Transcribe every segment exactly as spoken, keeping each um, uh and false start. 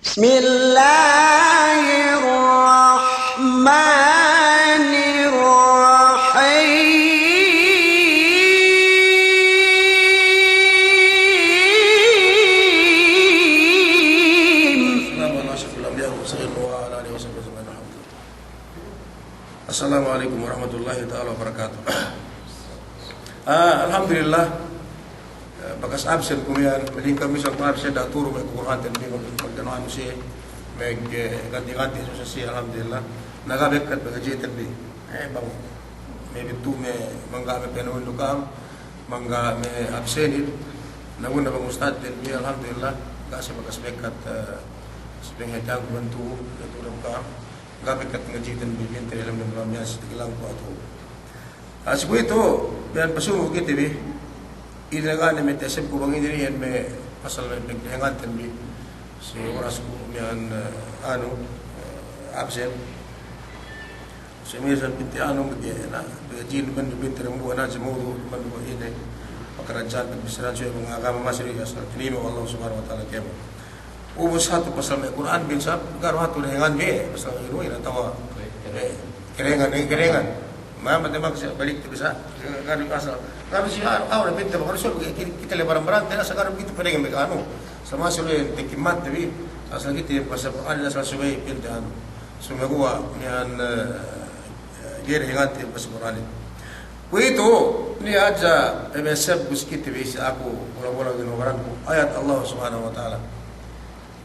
بسم الله الرحمن الرحيم. والسلام على أشرف الأنبياء والمرسلين وعلى آله وصحبه أجمعين. الحمد لله. Assalamu alaikum warahmatullahi ta'ala wabarakatuh. Ah, alhamdulillah. Eh, bakas absen ku miya'an, mending kami sa' absen, da'a turu me' Kur'anten bi, magdano anu siye, me', eh, ganti-ganti susah siye, alhamdulillah. Na ga' bekkat me' gaji'ten bi. Eh, bang me' bitu me' mangga' me' penuhun du ka'am, mangga' me' absenin. Na guna bang ustadten bi, alhamdulillah, ga' siye bakas bekkat, eh, si penghetang ku bantu, da'a turu ka'am. Ga' bekkat ngaji'ten bi, bintel dem miya'an si tigilang ku atu. Ah, si kuwe'itu, miya'an pasunu' kite bi, ine ga' ne me' teseb ku bang ine iyan me' pasal me' pegdehenganten bi, si oras ku miya'an, eh, anu, eh, absen. Si miya'an pinte anu, mege na, mege jin bandu bintel dem buwa' na, si mawdu' bandu buwa' ine, pakaradja'an, pagbisaran, suwe' bang agama masi asal tinima' we' Allah Subhanahu wa Ta'ala kēmon. Ubus hatu pasal me' Kur'an bin sab, ga'i du hatu dehengan bi, pasal inu ina tawa'. Eh, kerengan, eh, kerengan. Ma, mate mak sa' balik tu bisa. Ga'i du asal. Ga'i du si, ah, ah, udah pinta, bakal so, ki-, kite le baran-baran, tena sa' ga'i du kite kerengan me' anu. Sama si lu yang tekimat, tapi asal kite pasal Kur'an, asal subey pinta anu. Sumeguwa' miya'an, eh, ga'i dehengan te pasal Kur'an. Kuwe'itu, niya' hadja, eh, me' teseb ku si kite bi si aku, bola-bola gino baranku. Ayat Allah Subhanahu wa Ta'ala.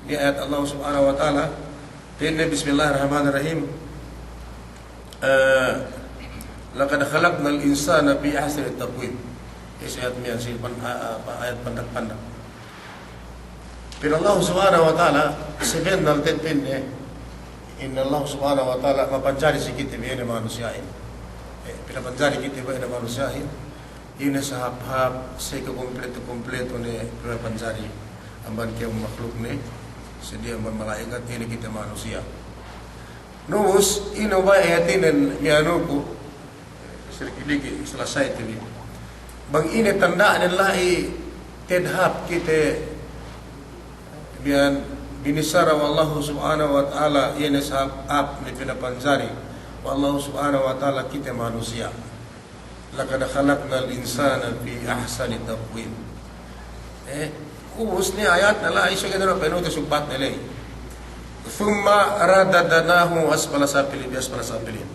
Niya' ayat Allah Subhanahu wa Ta'ala, pa'inne, Bismillahirrahmanirrahim. Eh, "Laqad khalaqnal insana fi ahsani taqwim." Isi ayat miya'an si pan-, a-, a-, ayat pandak-pandak. Pa'in Allah Subhanahu wa Ta'ala, sabennal te'ed pa'inne, inna Allah Subhanahu wa Ta'ala mapanjari si kite bi ine manusiya'in. Eh, pinapanjari kite bi ine manusiya'in. Ine sahāp-hāp, seke kompleto-kompleto ne pinapanjari amban kēmon makhlukne, seddili amban mala'ikat, ine kite manusiya'. Na ubus, ine ubus hātinen miya'an ku, sedikit-sedikit selasay te bi. Bang ine tanda'nen la'i te'ed hāp kite miya'an binissara we' Allahu Subhanahu wa Ta'ala, ine sahāp-hāp ne pinapanjari we' Allahu Subhanahu wa Ta'ala kite manusiya'. "Laqad khalaqnal insana fi ahsani taqwim." Eh, ubus ne ayat ne la'i, so ga'i du pa'in te subbat ne la'i. "Thumma radadnahu asfala safilin, bi asfala safilin."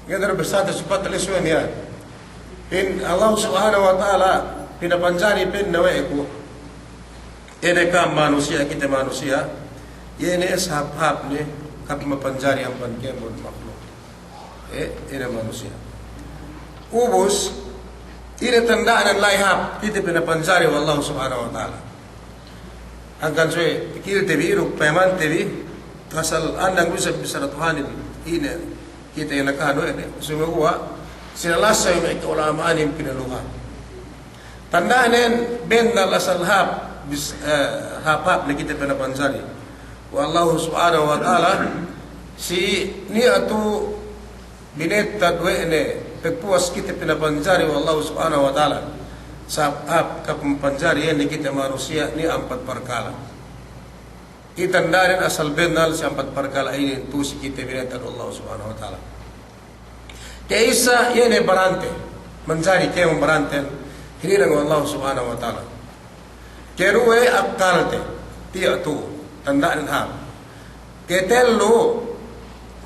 Ga'i du bisa te subbat ne la'i suwe' niya'. In Allah Subhanahu wa Ta'ala pinapanjari pa'inne we' ku. Ine ka'am manusiya', kite manusiya', iye ne sahāp-hāp ne ka'am mapanjari amban kēmon makhluk. Eh, ine manusiya'. Ubus, ine tanda'nen la'i hāp kite pinapanjari we' Allah Subhanahu wa Ta'ala. Hangkan suwe' pikilte bi, duk payamante bi, asal andang bisa, bisa Tuhanin, ine, kite ine ka'anu ine, sumeguwa', sinalasa me' ka'ulama'anin pinaluha. Tanda'nen bennal asal hāp, bis-, eh, hāp-hāp ne kite pinapanjari we' Allahu Subhanahu wa Ta'ala, si niya' tu binettad we' ne pagpuwas kite pinapanjari we' Allahu Subhanahu wa Ta'ala. Sahāp-hāp ka'am mapanjari iye ne kite manusiya' niya' ampat parkala'. Iye tanda'nen asal bennal si ampat parkala' inin tu si kite binettad we' Allahu Subhanahu wa Ta'ala. Ke'isa, iye ne barante, manjari kēmon baranten, hininang we' Allahu Subhanahu wa Ta'ala. Keduwe, akkalte, tiya' tu, tanda'nen hāp. Ketellu,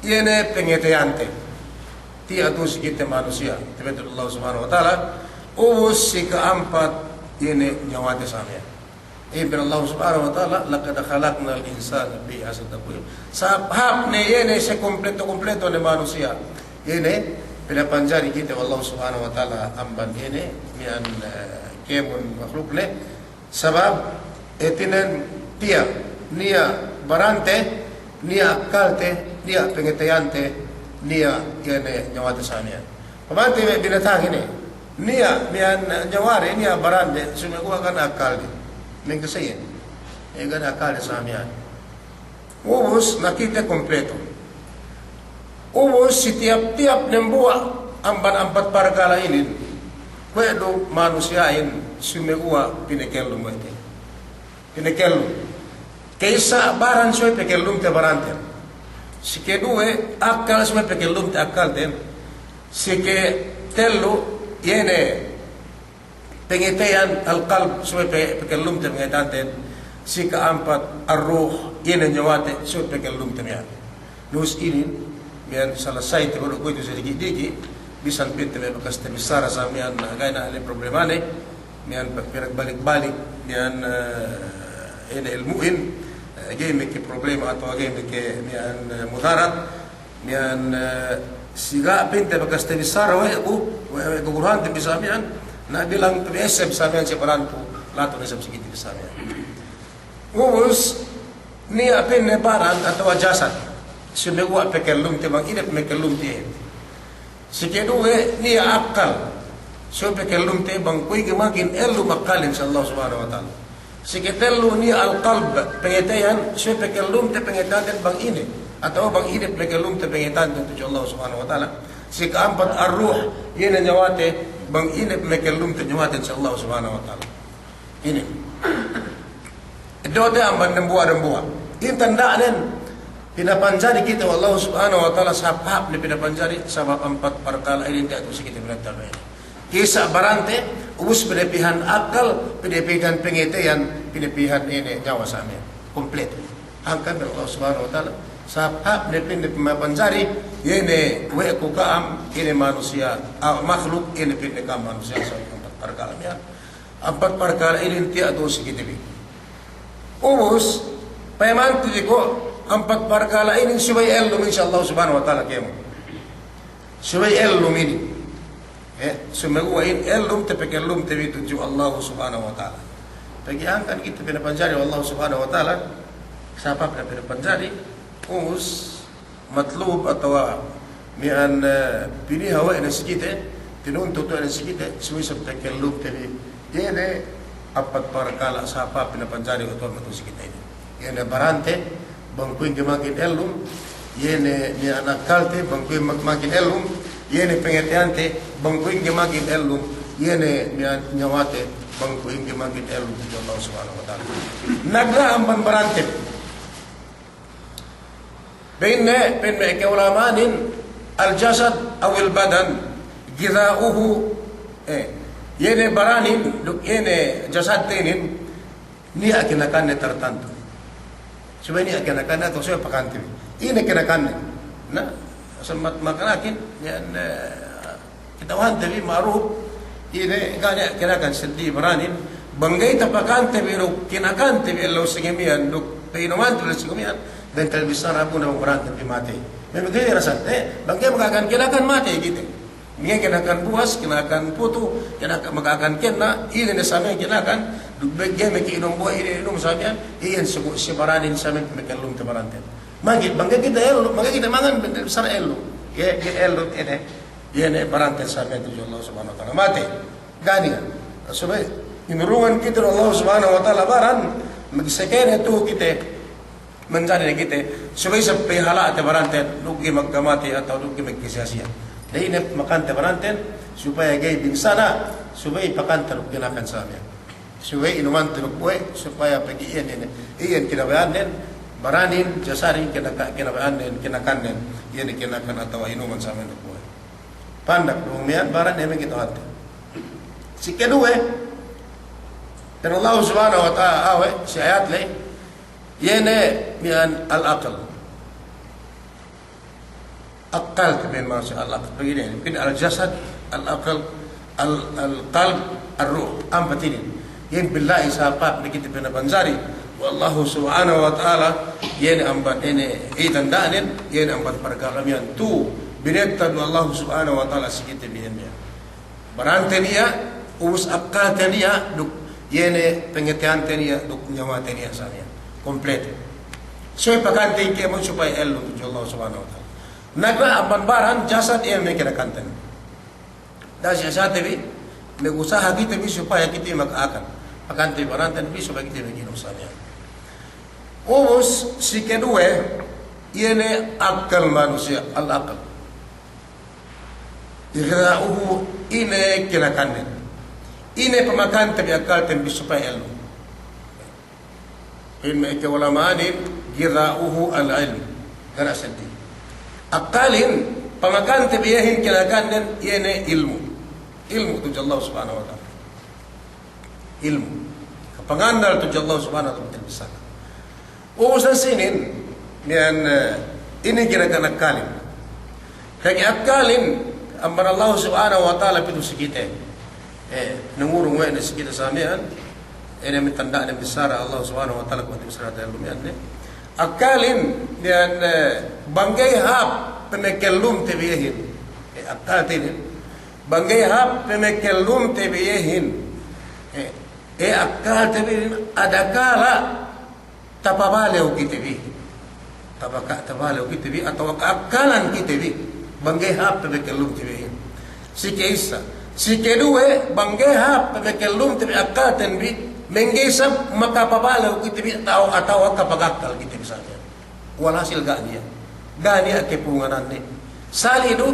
iye ne pangateyante, tiya' tu si kite manusiya', tabettad we' Allahu Subhanahu wa Ta'ala. Ubus si ka'ampat, iye ne nyawate sa miya'an. Iye pa'in Allah Subhanahu wa Ta'ala, "Laqad khalaqnal insana fi ahsani taqwim." Sahāp-hāp ne iye ne, sakompleto-kompleto ne manusiya'. Iye ne pinapanjari kite we' Allah Subhanahu wa Ta'ala amban iye ne miya'an, eh, kēmon makhlukne. Sabab hātinen tiya', niya' barante, niya' akkalte, niya' pangateyante, niya' iye ne nyawate sa miya'an. Pamante me' binatang ine, niya' miya'an nyawade, niya' barande, sumeguwa' ga' ne akkalde. Mengkaseye. Eh, ga' ne akkalde sa miya'an. Ubus, na kite kompleto. Ubus, si tiyap-tiyap dembuwa' amban ampat parkala' inin, kuwe' du manusiya'in sumeguwa' pinakellum we' te. Pinakellum. Ka'isa baran subey pakellumte baranten. Si keduwe, akkal subey pakellumte akkalten. Si ketellu, iye ne pangateyan, al-qalb, subey pe-, pakellumte pangateyanten. Si ka'ampat, ar-ruh, iye ne nyawate, subey pakellumte miya'an. Nus inin, miya'an salasayte kuwe'itu sadiki'-diki', bisan pa'inte me' bakas tabissara sa miya'an, ga'i ne problemane, miya'an pe-, pinabalik-balik, miya'an, eh, ine ilmu'in, eh, ga'i meke problema atawa ga'i meke miya'an, eh, mudarat, miya'an, eh, si ga' pa'inte bakas tabissara we' ku, we', we' ku guruhante bissā miya'an, na bilang pe bissā miya'an si baranku, latu ne isab si kite bissā miya'an. Ubus, niya' pa'inne baran atawa jasad. Sumeguwa' pakellumte bang ine pe makellumte. Si keduwe, niya' akkal. Subey pakellumte bang kuwe' ga'i magin ellum akkalin si Allah Subhanahu wa Ta'ala. Si ketellu, niya' al-qalb, pangateyan, subey pakellumte pangateyanten bang ine. Atawa bang ine pe makellumte pangateyanten tudju Allah Subhanahu wa Ta'ala. Si ka'ampat ar-ruh, iye ne nyawate, bang ine pe makellumte nyawaten si Allah Subhanahu wa Ta'ala. Inin. Eddo'te amban dambuwa'-dambuwa'. Inin tanda'nen pinapanjari kite we' Allah Subhanahu wa Ta'ala, sabab ne pinapanjari, sabab ampat parkala' inin tiya' tu' si kite pinanjari. Ka'isa barante, ubus pinapihan akkal, pinapihan pangateyan, pinapihan ine nyawa sa miya'an. Kompleto. Hangkan Allah Subhanahu wa Ta'ala, sabab ne pa'inne pinapanjari, iye ne we' ku ka'am, ine manusiya', ah, makhluk, ine pa'inne ka'am manusiya', sabab ampat parkala' miya'an. Ampat parkala' inin tiya' tu' si kite bi. Ubus, payamante bi ko' ampat parkala' inin subey ellum, insya Allah Subhanahu wa Ta'ala kēmon. Subey ellum inin. Eh, sumeguwa' inin ellum te pakellumte bi tudju Allah Subhanahu wa Ta'ala. Pegge' hangkan kite pinapanjari we' Allah Subhanahu wa Ta'ala, sabab ne pinapanjari, ubus, matlub atawa miya'an, eh, piniha we' ne si kite, tinuntut we' ne si kite, subey isab pakellumte bi. Iye ne ampat parkala' sabab pinapanjari we' Tuhan matu'u si kite inin. Iye ne barante, bang kuwe' ga'i magin ellum, iye ne miya'an akkalte, bang kuwe' ga'i mag-, magin ellum, iye ne pangateyante, bang kuwe' ga'i magin ellum, iye ne miya'an nyawate, bang kuwe' ga'i magin ellum, tudju Allah Subhanahu wa Ta'ala. Nagra amban barante. Pa'inne, pa'in me' ka'ulama'anin, al-jasad awil badan, ghidha'uhu, eh, iye ne baranin, duk iye ne jasadte inin, niya' kinakanne tartantu. Subey niya' kinakanne atawa subey pakante bi. Ine kinakanne. Na, asal mat-, makanakin, iyan, eh, kata'uhante bi ma'ruf, ine, ga' niya' kinakan seddi baranin, bang ga'i tapakante bi duk kinakante bi ellew sangem iyan, duk pa'inumante bi ellew sangem iyan, bang tabissara bu ne bang barante bi matey. Memang ga'i rasante, bang ga'i maka'akan kinakan matey kite. Bang ga'i kinakan buwas, kinakan putu, kinakan, maka'akan kenna, ine ne samiyan kinakan, duk bang ga'i me' ka'inum buwas, ine inum samiyan, iyan si, si baranin samiyan maka'ellumte baranten. Mangkin, bang ga'i kite ellu, bang ga'i kite mangan, bang tabissara ellu. Ga'i, ga'i ellu, ine. Iye ne baranten samiyan tudju Allah Subhanahu wa Ta'ala. Matey. Ga' niya'. Subey inurungan kite Allah Subhanahu wa Ta'ala baran, magsekene tu'u kite, manjari ne kite, subey isab pahala'te baranten, duk ga'i magkamatey atawa duk ga'i magkasiya-siya. Da'a ine makante baranten, supaya ga'i binsana', subey pakante duk kinakan samiyan. Subey inumante duk bohe', supaya pegge' iyan ine, iyan kinabaya'annen, baranin, jasadin, kinaka-, kinabaya'annen, kinakannen, iyan kinakan atawa inuman samiyan duk bohe'. Pandak du miya'an baran ne me' kite hāti. Si keduwe, pa'in Allah Subhanahu wa Ta'ala we' si ayat ley, iye ne miya'an al-aql. Akkalte bi ma'ana si al-aql. Pegge' inin, pa'in al-jasad, al-aql, al-, al-qalb, ar-ruh. Ampat inin. Iyan billahi sabab ne kite pinapanjari we' Allahu Subhanahu wa Ta'ala, iyan amban ine, iye tanda'nen, iyan amban parkala' miya'an tu' binetta' du Allahu Subhanahu wa Ta'ala si kite bi iyan miya'an. Barante niya', ubus akkalte niya', duk iye ne pangateyante niya', duk nyawate niya' samiyan. Kompleto. Subey pakante kēmon supaya ellum tudju Allah Subhanahu wa Ta'ala. Nagra amban baran jasad iye me' kinakanten. Da'a si asate bi, magusaha kite bi supaya kite maka'akan. Pakante baranten bi supaya kite maka'inum samiyan. Ubus si keduwe, iye ne akkal manusiya', al-aql. Ghidha'uhu, ine kinakannen. Ine pamakante bi akkalten bi supaya ellum. In me' ka'ulama'anin, ghidha'uhu al-ilm. Ga' ne seddi. Akkalin, pamakante bi iyehin kinakannen, iye ne ilmu'. Ilmu' tudju Allah Subhanahu wa Ta'ala. Ilmu'. Kapangannal tudju Allah Subhanahu wa Ta'ala, betul bisa. Ubusan sinin, miya'an, eh, inin kinakan akkalin. Pegge' akkalin, amban Allah Subhanahu wa Ta'ala pitu si kite. Eh, nangurung we' ne si kite sa miya'an, ine me' tanda'nen bissara Allah Subhanahu wa Ta'ala kuwe' bissara te lu miya'an ne. Akkalin, miya'an, eh, bang ga'i hāp pamekellumte bi iyehin. Eh, akkalten inin. Bang ga'i hāp pamekellumte bi iyehin. Eh, eh, akkalte bi inin adakala' tapabalew kite bi. Tabaka-, tabalew kite bi, atawa ka'akkalan kite bi. Bang ga'i hāp pamekellumte bi. Si ke'issa. Si keduwe, bang ga'i hāp pamekellumte bi akkalten bi, mangga'i isab makapabalew kite bi, atawa, atawa kapagakkal kite bi sa miya'an. Walhasil ga' niya'. Ga' niya' kepungananne. Sali' du,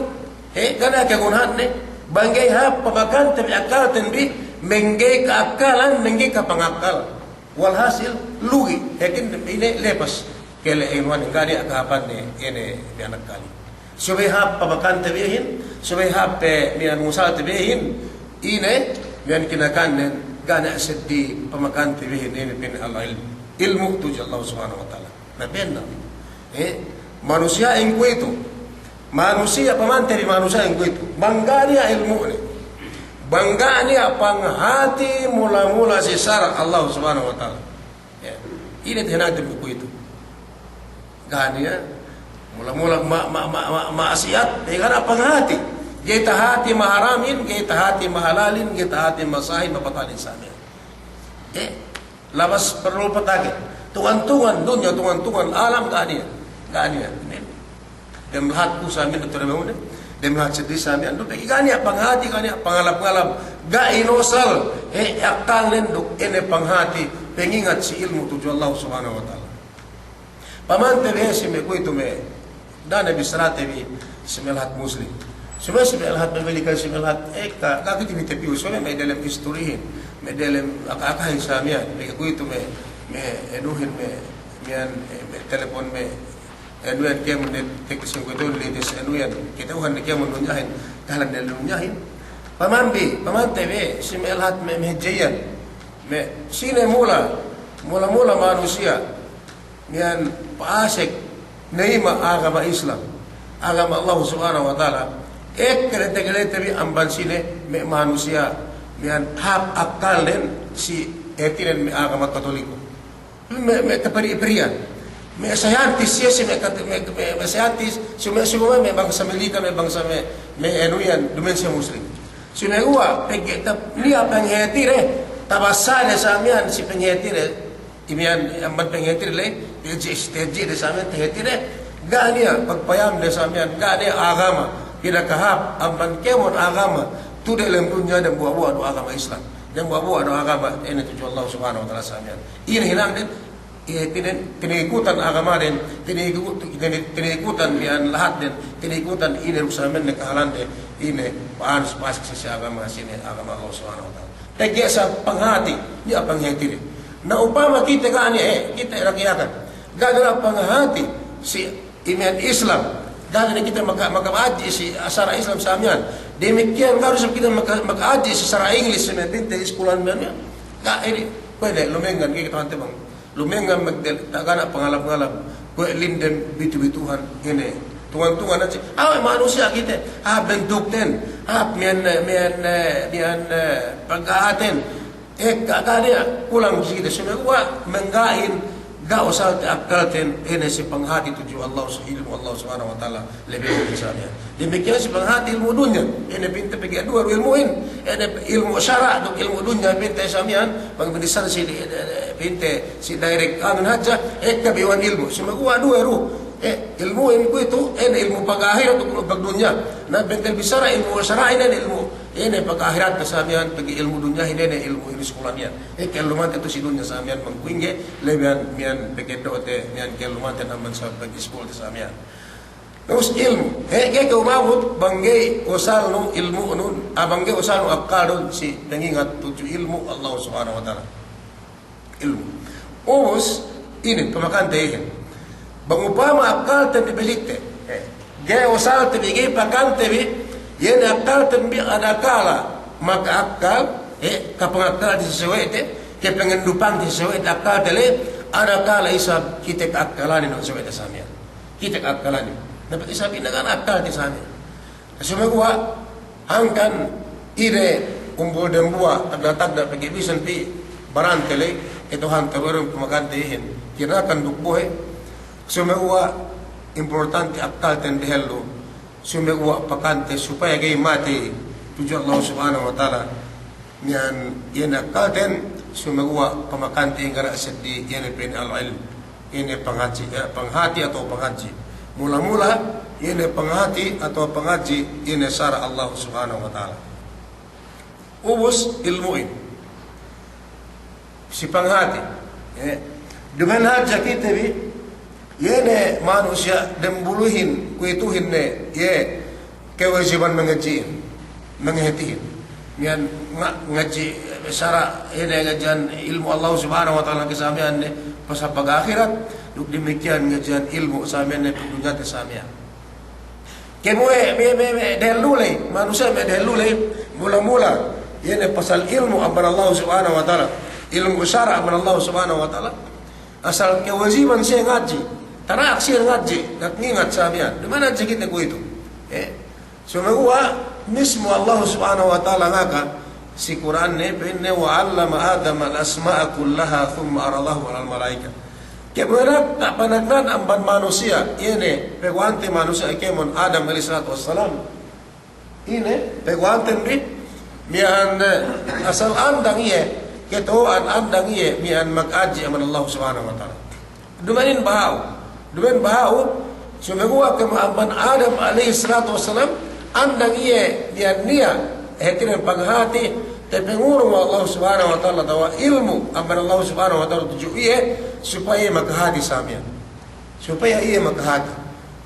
he, ga' niya' kegunahanne. Bang ga'i hāp pamakante bi akkalten bi, mangga'i ka'akkalan, mangga'i kapangakkal. Walhasil, lugi', hātinen ine lepas. Kele inuwan, ga' niya' kahāpanne, ine, bi anak kali. Subey hāp pamakante bi iyehin, subey hāp pe miya'an musalte bi iyehin, ine, miya'an kinakannen, ga' niya' seddi pamakante bi iyehin, ine pa'in al-ilm. Ilmu' tudju Allah Subhanahu wa Ta'ala. Na bennal. Eh, manusiya'in kuwe'itu. Manusiya' pamante bi manusiya'in kuwe'itu. Bang ga' niya' ilmu'ne. Bang ga' niya' panghāti mula-mula si sara' Allah Subhanahu wa Ta'ala. Ya. Ine tahinangte bi kuwe'itu. Ga' niya', mula-mula ma-, ma-, ma-, ma-, ma'asiyat, eh, ga' niya' panghāti. Ga'i tahāti maharamin, ga'i tahāti mahalalin, ga'i tahāti masahin, mapatalin sa miya'an. Eh, labas perlu patake. Tungan-tungan dunya, tungan-tungan alam, ga' niya'. Ga' niya'. Dem lahat ku sa miya'an, doktor Maune. Dem lahat seddi sa miya'an, du pegge' ga' niya' panghāti, ga' niya' pangalap-ngalap. Ga' inosal, he, akkalnen duk ine panghāti, pangingat si ilmu' tudju Allah Subhanahu wa Ta'ala. Pamante bi si me' kuwe'itu me', da'a ne bissarate bi si me' lahat Muslim. Si me', si me' lahat Amerika, si me' lahat, eh, ka, ka kite bi tapiyu, si me' me' delem istorihin, me' delem aka-akahin sa miya'an, me' kuwe'itu me', me' enuhin, me', miya'an, eh, me' telepon, me' enuhin kēmon ne teknisin kuwe'itu, litis enuhin, kata'uhan ne kēmon dunyahin, kahalan ne dunyahin. Pamambi, pamante bi si me' lahat me', me' hadje iyan, me' sine mula, mula-mula manusiya', miya'an pa'asek na'ima agama Islam, agama Allah Subhanahu wa Ta'ala, ekka ne tegelete bi amban sine me' manusiya' miya'an hāp akkalnen si hātinen me' agama Katoliku. Me', me' kaperi'-peri'an. Me' sayantis siye si me' kat-, me', me', me' sayantis, si me', si me', me' bangsa Amerika, me' bangsa me', me' enu iyan, duma'in siye Muslim. Si me' guwa', pegge' tap-, niya' panghātide, tabassa ne sa miya'an si panghātide, imiyan amban panghātide le, teji, teji de sa miya'an tahātide, ga' niya' pagpayamde sa miya'an, ga' niya' agama, pinakahāp, amban kēmon agama, tu' delem dunya dembuwa'-buwa' du agama Islam, dembuwa'-buwa' du agama, ine tudju Allah Subhanahu wa Ta'ala sa miya'an. Ine hinangden, iye tinen, tinikutan agamaden, tiniku-, tini-, tinikutan miya'an lahatden, tinikutan ine du sa miya'an ne kahalande, ine, pa'an supaya si agama, sine agama Allah Subhanahu wa Ta'ala. Pegge' sa panghāti, niya' panghātide. Na upama kite ga' niya', eh, kite rakyatan. Ga' niya' panghāti si imiyan Islam. Ga' niya' kite maka-, maka'adji' si sara' Islam sa miya'an. Damikkiyan ga' du isab kite maka-, maka'adji' si sara' Inglis si me' pinte iskulan miya'an. Ga' ine, puwede, lumengngan kite, kite bang. Lumengngan magdel-, taga' niya' pangalap-ngalap, kuwe' linden bitu-bituhan, ine. Tungan-tungan hadja. Awe' manusiya' kite, hāp bentukten, hāp miya'an, miya'an, miya'an, pagkahāten. Ekka, ga' niya' kulang si kite. Sumeguwa' mangga'in, ga' usalte akkalten, ine si panghāti tudju Allah, si ilmu' Allah Subhanahu wa Ta'ala. Lebe' sa miya'an. Damikkiyan si panghāti ilmu' dunya. Ine pinte pegge' duwe du ilmu'in. Ine ilmu' sara' duk ilmu' dunya pinte sa miya'an. Bang binissā si, ine, ine, pinte si direct anun hadja. Ekka biwan ilmu'. Sumeguwa' duwe du. Eh, ilmu'in kuwe'itu, ine ilmu' pagahirat duk ilmu' pagdunya. Na bentel bissara ilmu' sara' ine, ine ilmu'. Ine pagahirat sa miya'an, pegge' ilmu' dunya ine, ine ilmu' iniskulan iyan. Eh, kellumante tu' si dunya sa miya'an bang kuwe' ingge, lebihan miya'an pegge' do'ote, miya'an kellumante amban sa pegge' iskulte sa miya'an. Terus ilmu'. He, ga'i kew umabut, bang ga'i usalnu ilmu'nun, ah, bang ga'i usalnu akkalnun, si pangingat tudju ilmu' Allah Subhanahu wa Ta'ala. Ilmu'. Ubus, Inin, pamakante ihin. Bang upama akkalte bi belikte. Eh, ga'i usalte bi, ga'i pakante bi, iye ne akkalte bi adakala maka'akkal, eh, kapangakkalte si sawe'te, kapangandupangte si sawe'te akkalte le, adakala isab kite ka'akkalanin we' sawe'te sa miya'an. Kite ka'akkalanin. Dapat isab inangan akkalte sa miya'an. Sumeguwa' hangkan ine umbul dembuwa' tagna'-tagna' pegge' bisan pī barante ley, kata'uhante we' dem pamakante ihin, kinakan duk bohe'. Sumeguwa' importante akkalten dehellu. Sumeguwa' pakante supaya ga'i matey tudju Allah Subhanahu wa Ta'ala. Miya'an iye ne akkalten, sumeguwa' pamakante iyan ga' niya' seddili, iye ne pa'in al-ilm, iye ne panghati, eh, panghati atawa panghadji'. Mula-mula, iye ne panghati atawa panghadji', iye ne sara' Allah Subhanahu wa Ta'ala. Ubus ilmu'in. Si panghati. Eh, duma'in hadja kite bi, iye ne manusiya' dem buluhin, kuwe'ituhin ne, iye kewajiban mangadji'in, mangahatihin. Miya'an nga-, ngadji' sara', iye ne ngadji'an ilmu' Allah Subhanahu wa Ta'ala ke sa miya'an ne pasal pag-ahirat, duk damikkiyan ngadji'an ilmu' sa miya'an ne pagdunyate sa miya'an. Kēmon me', me', me' dehellu ley, manusiya' me' dehellu ley, mula-mula, iye ne pasal ilmu' amban Allah Subhanahu wa Ta'ala, ilmu' sara' amban Allah Subhanahu wa Ta'ala, asal kewajiban siye ngadji', tarak siye ngadji', ngat-, ngingat sa miya'an. Duma'in hadja kite kuwe'itu. Eh, sumeguwa' mismu Allah Subhanahu wa Ta'ala ngaka si Kur'an ne, pa'inne, "Wa 'allama Adama al-asma'a kullaha thumma 'aradahum 'alal mala'ikah." Kēmon ne, ta' panagna'an amban manusiya', iye ne, paguwa'ante manusiya' kēmon Adam alayhis salatu wassalam. Ine, paguwa'anten bi, miya'an, eh, asal andang iye, kata'uhan andang iye, miya'an mag'adji' amban Allah Subhanahu wa Ta'ala. Duma'in baha'u, duma'in baha'u, sumeguwa' kēmon amban Adam alayhis salatu wassalam, andang iye, miya'an niya', hātinen panghati, tapangurung we' Allah Subhanahu wa Ta'ala atawa ilmu' amban Allah Subhanahu wa Ta'ala tudju iye, supaya iye makahati sa miya'an. Supaya iye makahati.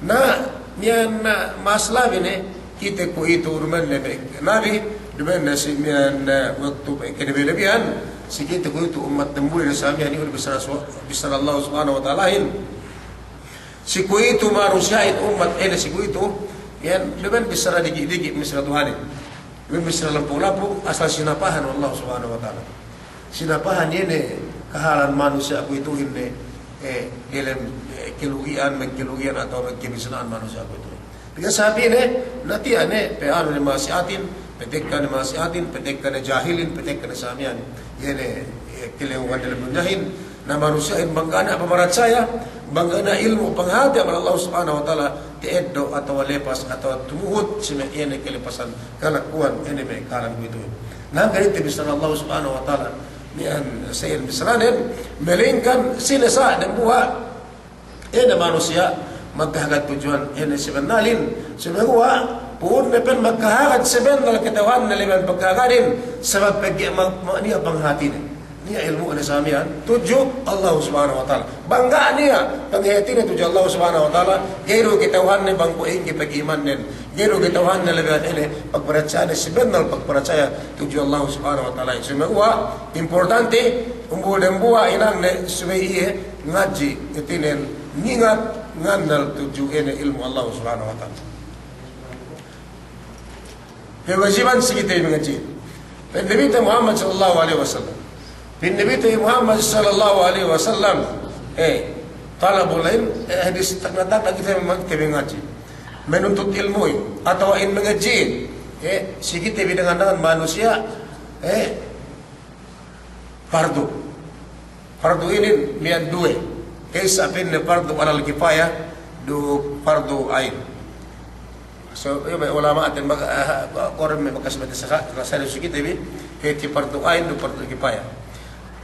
Na, miya'an, na, mas labi ne, kite kuwe'itu duma'in ne me' nabi, duma'in ne si miya'an, na, waktu pe-, kanabi-nabihan, si kite kuwe'itu ummat damuli ne sa miya'an iyu' bissara su-, bissara Allah Subhanahu wa Ta'alahin. Si kuwe'itu manusiya'in ummat ine si kuwe'itu, miya'an duma'in bissara diki'-diki', bissara Tuhanin. Duma'in bissara lampung-lampung, asal sinapahan we' Allah Subhanahu wa Ta'ala. Sinapahan iye ne kahalan manusiya' kuwe'ituhin ne, eh, delem, eh, kalugi'an, magkalugi'an atawa magkabisna'an manusiya' kuwe'itu. Pegge' sabab ine, na tiya' ne, pa'anu ne ma'asiyatin, patekka ne ma'asiyatin, patekka ne jahilin, patekka ne sa miya'an. Iye ne, eh, kalewungan delem dunyahin, na manusiya'in bang ga' niya' pamaratsaya, bang ga' niya' ilmu' panghati amban Allah Subhanahu wa Ta'ala, ta'eddo' atawa lepas atawa tumuhut si me' iye ne kalepasan kalakuwan ine me' kahalan kuwe'itu. Na ga'i te bissara Allah Subhanahu wa Ta'ala, miya'an sa iyan bissaranen, malingkan sine sa' dambuwa' ine manusiya' magkahagad tudjuhan ine sabennalin, sumeguwa' pu'unne pa'in magkahagad sabennal kata'uhanne labi pagkahagadin, sabab pegge' ma-, ma-, niya' panghatine. Niya' ilmu'ne sa miya'an, tudju Allah Subhanahu wa Ta'ala. Bang ga' niya' panghatine tudju Allah Subhanahu wa Ta'ala, ga'i du kata'uhanne bang kuwe' ingge pag'imannen, ga'i du kata'uhanne labi ine pagparatsayane, sabennal pagparatsaya tudju Allah Subhanahu wa Ta'ala. Sumeguwa' importante, umbul dambuwa' inangne subey iye ngadji', hātinen ngingat ngannal tudju ine ilmu' Allah Subhanahu wa Ta'ala. Kewajiban si kite mangadji'. Pa'in Nabite Muhammad sallallahu alaihi wasallam. Pa'in Nabite Muhammad sallallahu alaihi wasallam. Eh, talabul ilm, eh, hadis tagna'-tagna' kite mang-, kite mangadji'. Manuntut ilmu'in, atawa in mangadji'in. Eh, si kite bi dangan-dangan manusiya'. Eh, Fardu. Fardu inin miya'an duwe. Ka'issa pa'inne fardu alal kifaya, duk fardu ain. So, iye me' ulama'ten baga, eh, kuwe' me' bakas mete saka, rasane si kite bi, hāti fardu ain duk fardu kifaya.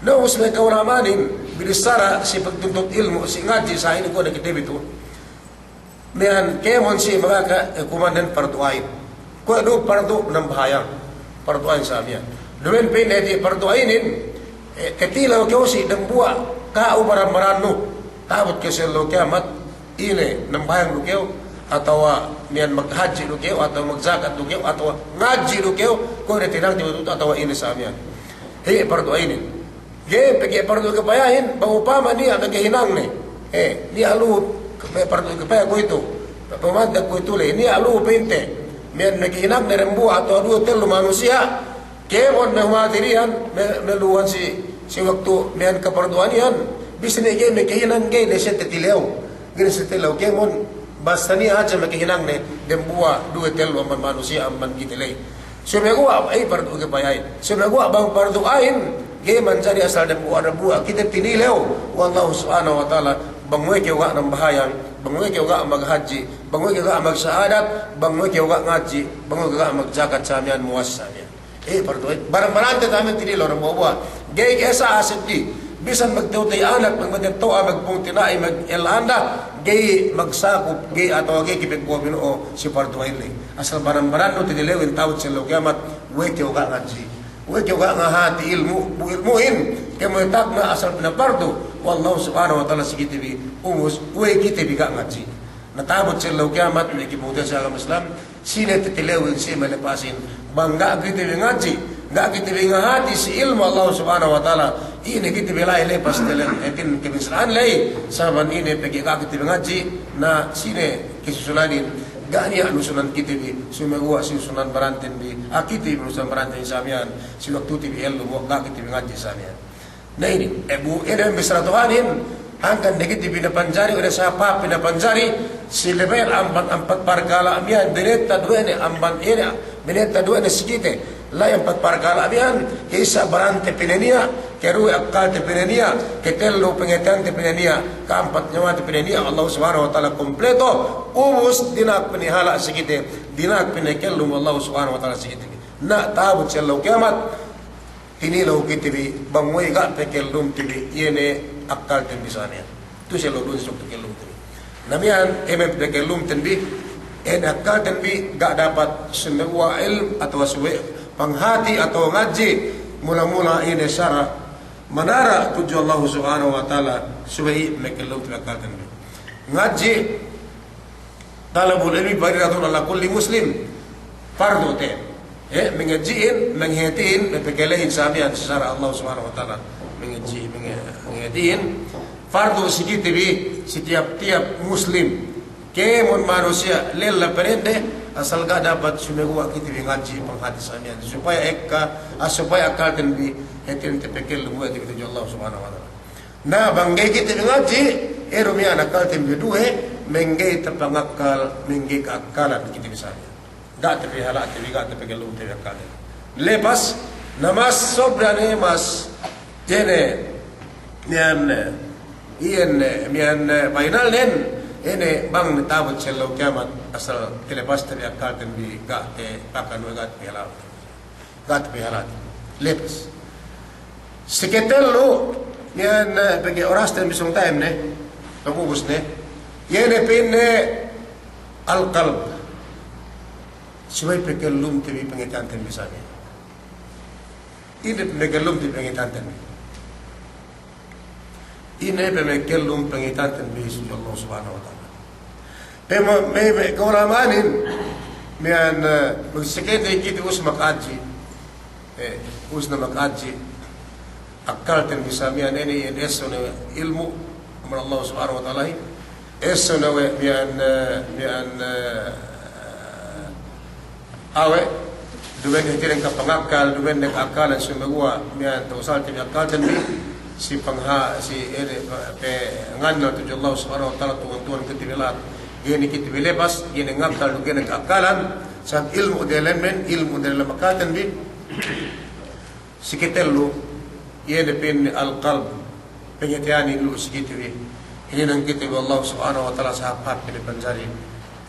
Na, ubus me' ka'ulama'anin, binissara si pagtuntut ilmu', si ngadji' sa inin kuwe' ne kite bi tu. Miya'an kēmon si magaka, eh, kumanen fardu ain. Kuwe' du fardu nambahayang. Fardu ain sa miya'an. Duma'in pa'inne hāti fardu ainin, eh, katilew kew si dambuwa' ka'u baran-barannu. Ta'abut kew si ellew kiyamat, ine nambahayang du kew, atawa miya'an maghadji' du kew, atawa magjakat du kew, atawa ngadji' du kew, kuwe' ne tinang tiwatut atawa ine sa miya'an. He, fardu ainin. Ga'i pegge' pardu kipayahin, bang upama niya' makahinangne. Eh, niya' lu'u, pegge' pardu kipaya kuwe'itu. Pamante kuwe'itu le, niya' lu'u pa'inte. Miya'an makahinangne dambuwa' atawa duwe tellu manusiya'. Kēmon me' humati diyan, me', me' lu'uhan si, si waktu miya'an kaparduhan iyan. Bisan ne ga'i makahinang, ga'i ne siye tatilew. Ga'i ne siye tatilew kēmon, basta niya' hadja makahinangne dambuwa' duwe tellu amban manusiya' amban kite ley. Sumeguwa' ey pardu kipayahin. Sumeguwa' bang pardu ain, ga'i manjari asal dambuwa'-dambuwa' kite tinilew we' Allahu Subhanahu wa Ta'ala, bang we' kew ga' nambahayang, bang we' kew ga' maghadji', bang we' kew ga' magsahadat, bang we' kew ga' ngadji', bang we' kew ga' magjakat sa miya'an, muwasa sa miya'an. Ey pardu ain. Baran-barante sa miya'an tinilew dambuwa'-buwa'. Ga'i ke sa' asiddi. Bisan magtewtey anak, magmatetto'a, magpungtina'i, mag-el anda, ga'i magsakup, ga'i atawa ga'i kipagguwa' bino'o si pardu ain ley. Asal baran-barannu tinilewin ta'abut si ellew kiyamat, we' kew ga' ngadji'. We' kew ga' ngahati ilmu', bu ilmu'in, kēmon tagna' asal pinapardu we' Allahu Subhanahu wa Ta'ala si kite bi, ubus, we' kite bi ga' ngadji'. Na ta'abut si ellew kiyamat, me' kibungte si agama Islam, sine tatilewin, sine malepasin. Bang ga' kite bi ngadji', ga' kite bi ngahati si ilmu' Allah Subhanahu wa Ta'ala, ine kite bi la'i lepas diyalem hātin kabinsana'an ley, sabab ine pegge' ga' kite bi ngadji', na sine kasusunanin, ga' niya' nusunan kite bi, sumeguwa' si nusunan baranten bi, a kite bi nusunan baranten sa miya'an, si waktu te bi ellum, ga' kite bi ngadji' sa miya'an. Na inin, e bu, inin bissara Tuhanin, hangkan ne kite bi pinapanjari, ine sa' pinapanjari, si lebel amban ampat parkala' miya'an, binetad we' ne amban ine, binetad we' ne si kite, la'i ampat parkala' miya'an, ka'isa barante pinaniya', karuwe akkalte pinaniya', katellu pangateyante pinaniya', ka'ampat nyawate pinaniya', Allah Subhanahu wa Ta'ala kompleto, ubus dina'ak pinahala' si kite, dina'ak pinakellum Allah Subhanahu wa Ta'ala si kite. Na ta'abut si ellew kiyamat, tinilew kite bi, bang we' ga' pakellumte bi, iye ne akkalten bi sa miya'an. Tu' si ellew dunya si waktu kellumte bi. Na miya'an, eme' pakellumten bi, iye ne akkalten bi, ga' dapat sumeguwa' ilmu' atawa subey panghati atawa ngadji', mula-mula ine sara' manara' tudju Allah Subhanahu wa Ta'ala, subey makellumte bi akkalten bi. Ngadji', Talabul ilmi faridatun ala kulli muslim. Pardu te. Eh, mangadji'in, manghāti'in, mapakalehin sa miya'an si sara' Allah Subhanahu wa Ta'ala. Mangadji', mangha-, manghāti'in. Pardu si kite bi, si tiyap-tiyap muslim. Kēmon manusiya', lella pe dende, asal ga' dapat sumeguwa' kite bi ngadji' panghati sa miya'an. Supaya ekka, ah, supaya akkalten bi, hāti'in tapakellum we' te bi tudju Allah Subhanahu wa Ta'ala. Na, bang ga'i kite bi ngadji', eru miya'an akkalten bi duwe, mangga'i tapangakkal, mangga'i ka'akkalan kite bi sa miya'an. Ga' tapahala'te bi, ga' tapakellumte bi akkalten. Lepas, na mas sobra ne mas, iye ne, miya'an, iye ne, miya'an, bainalnen, iye ne bang ne ta'abut si ellew kiyamat, asal talepaste bi akkalten bi, ga' tapakan we', ga' tapahala'te. Ga' tapahala'te. Lepas. Si katellu, iyan, eh, pegge' orasten bi sōng time ne, pag ubus ne, iye ne pa'inne al-qalb. Subey pakellumte bi pangateyanten bi sa miya'an. Ine pakellumte bi pangateyanten bi. Ine pe makellum pangateyanten bi si Allah Subhanahu wa Ta'ala. Pe me', me', me' ka'ulama'anin, miya'an, eh, magsekende kite ubus maka'adji'. Eh, ubus ne maka'adji'. Akkalten bi sa miya'an inin, iyan essō ne ilmu' amban Allah Subhanahu wa Ta'ala. Essō ne we' miya'an, eh, miya'an, eh, awe', duma'in hātinen kapangakkal, duma'in ne ka'akkalan, sumeguwa' miya'an ta'usalte bi akkalten bi, si pangha-, si ine, pe-, pangannal tudju Allah Subhanahu wa Ta'ala, Tuhan-Tuhan kite bi lahat, ga'i ne kite bi lepas, ga'i ne ngakkal, ga'i ne ka'akkalan, sabab ilmu' diyalemen, ilmu' diyalem akkalten bi. Si katellu, iye ne pa'inne al-qalb, pangateyanin lu'u si kite bi. Hininang kite bi Allah Subhanahu wa Ta'ala sahāp-hāp pinapanjari.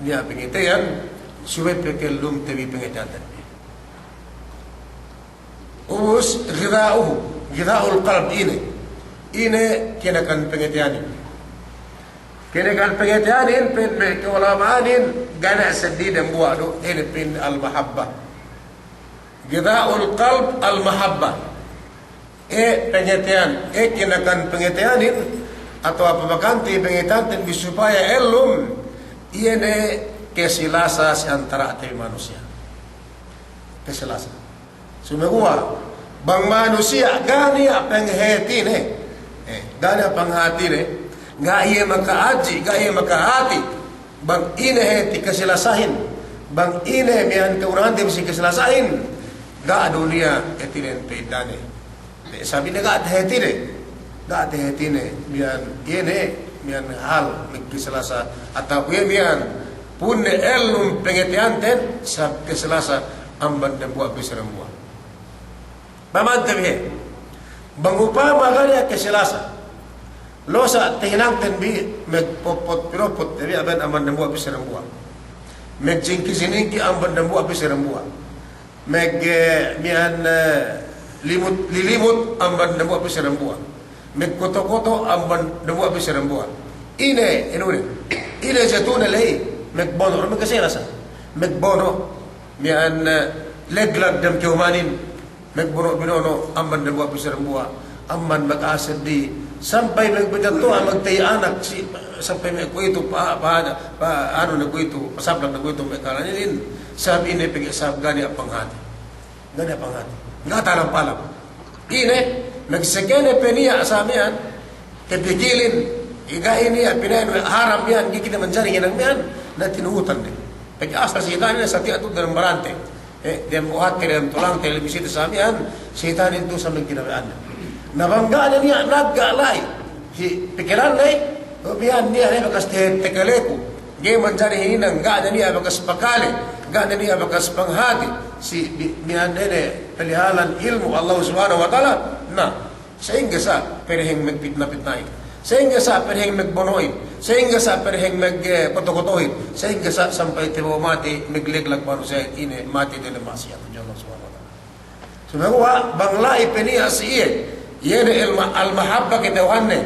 Niya' pangateyan, subey pakellumte bi pangateyanten bi. Ubus, ghidha'uhu, ghidha'ul qalb ine. Ine kinakan pangateyanin. Kinakan pangateyanin, pa'in me' ka'ulama'anin, ga' ne seddili dambuwa' du, ine pa'in al-mahabbah. Ghidha'ul qalb al-mahabbah. E pangateyan, e kinakan pangateyanin, atawa pamakante pangateyanten bi supaya ellum, iye ne kasilasa si antara'te manusiya'. Kasilasa. Sumeguwa', Bang manusiya' ga' niya' panghatine, eh, ga' niya' panghatine, ga' iye maka'adji', ga' iye makahati bang ine hati kasilasahin, bang ine miya'an ka'urahante bi si kasilasahin, ga' du niya' hatinen pa'idane. Eh, sabab ine ga' tahatine, ga' tahatine miya'an, iye ne miya'an hal magkasilasa, atawa iye miya'an pu'unne ellum pangateyanten, sabab kasilasa amban dambuwa' bissā dambuwa'. Pamante bi he. Bang upama ga' niya' kasilasa, losa' tahinangten bi, magpopot-pinopot te bi amban dambuwa' bissā dambuwa'. Magjingki-siningki amban dambuwa' bissā dambuwa'. Mag, eh, miya'an, eh, limut, lilimut amban dambuwa' bissā dambuwa'. Magkoto-koto amban dambuwa' bissā dambuwa'. Ine, ine, ine jatune ley, magbono', magkasilasa. Magbono', miya'an, eh, leglag dem ka'umanin. Magbono'-binono' amban dambuwa' bissā dambuwa', amban magkaseddi, sampay magbitatto'a, magta'i anak si, sampay me' kuwe'itu pa, pa, pa, anu ne kuwe'itu, pasablak ne kuwe'itu me' kalaninin, sabab ine pegge' sabab ga' niya' panghati. Ga' niya' panghati. Ga' talam-alam. Ine, magsekene pe niya' sa miya'an, tapikilin, iga ini, pina'in, haram miya'an, ga'i kite manjari hinang miya'an, na tinuhutan ne. Pegge' asal seyitan ine satiya' tu'u dem barante. Eh, dem buhatte, dem tulangte, dem isite sa miya'an, seyitan itu sa miya'an kinabaya'anne. Na bang ga' ne niya' nagga' la'i si pikilan ley, o miya'an niya' ne bakas te-, takaleku. Ga'i manjari hininang, ga' ne niya' bakas pakale, ga' ne niya' bakas panghati si bi-, miya'an ine palihalan ilmu' Allah Subhanahu wa Ta'ala. Na, sa'ingge sa' pedeheng magpitna-pitnahin. Sa'ingge sa' pedeheng magbono'in. Sa'ingge sa' pedeheng mag, eh, koto-kotohin. Sa'ingge sa' sampay tibo' matey magleglag manusiya' ine matey dem ma'asiyat Allah Subhanahu wa Ta'ala. Sumeguwa' bang la'i pe niya' si iye, iye ne al-, al-mahabba kata'uhanne,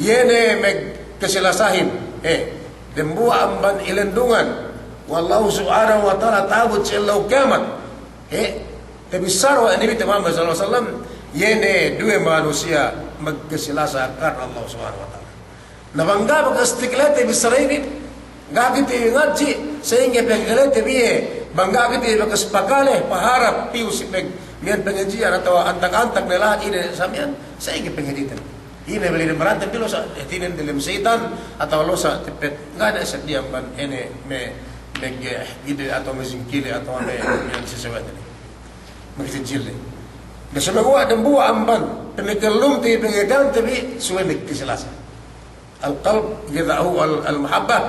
iye ne magkasilasahin, eh, dambuwa' amban ilendungan we' Allahu Subhanahu wa Ta'ala ta'abut si ellew kiyamat. Eh, tabissara we' Nabi Muhammad sallallahu alaihi wasallam, iye ne duwe manusiya' magkasilasa karna Allah Subhanahu wa Ta'ala. Na bang ga' bakas takale te bissara inin, ga' kite ngadji', sa'ingge pe takale te bi iye, bang ga' kite bakas pakale, paharap piyu si pag-, miya'an pangadji'an atawa antak-antak ne lahat ine sa miya'an, sa'ingge pangadji'ten. Ine bali dem barante bi losa' hatinen dalem seyitan, atawa losa' tepet, ga' ne seddi amban ine me', me' ge-, gide atawa me' singkile atawa me', miya'an sisewete ne. Magijijil ne. Na sumeguwa' dambuwa' amban pamikellumte bi, pangateyante bi, subey magkasilasa. Al-qalb ghidha'uhu al-, al-mahabbah.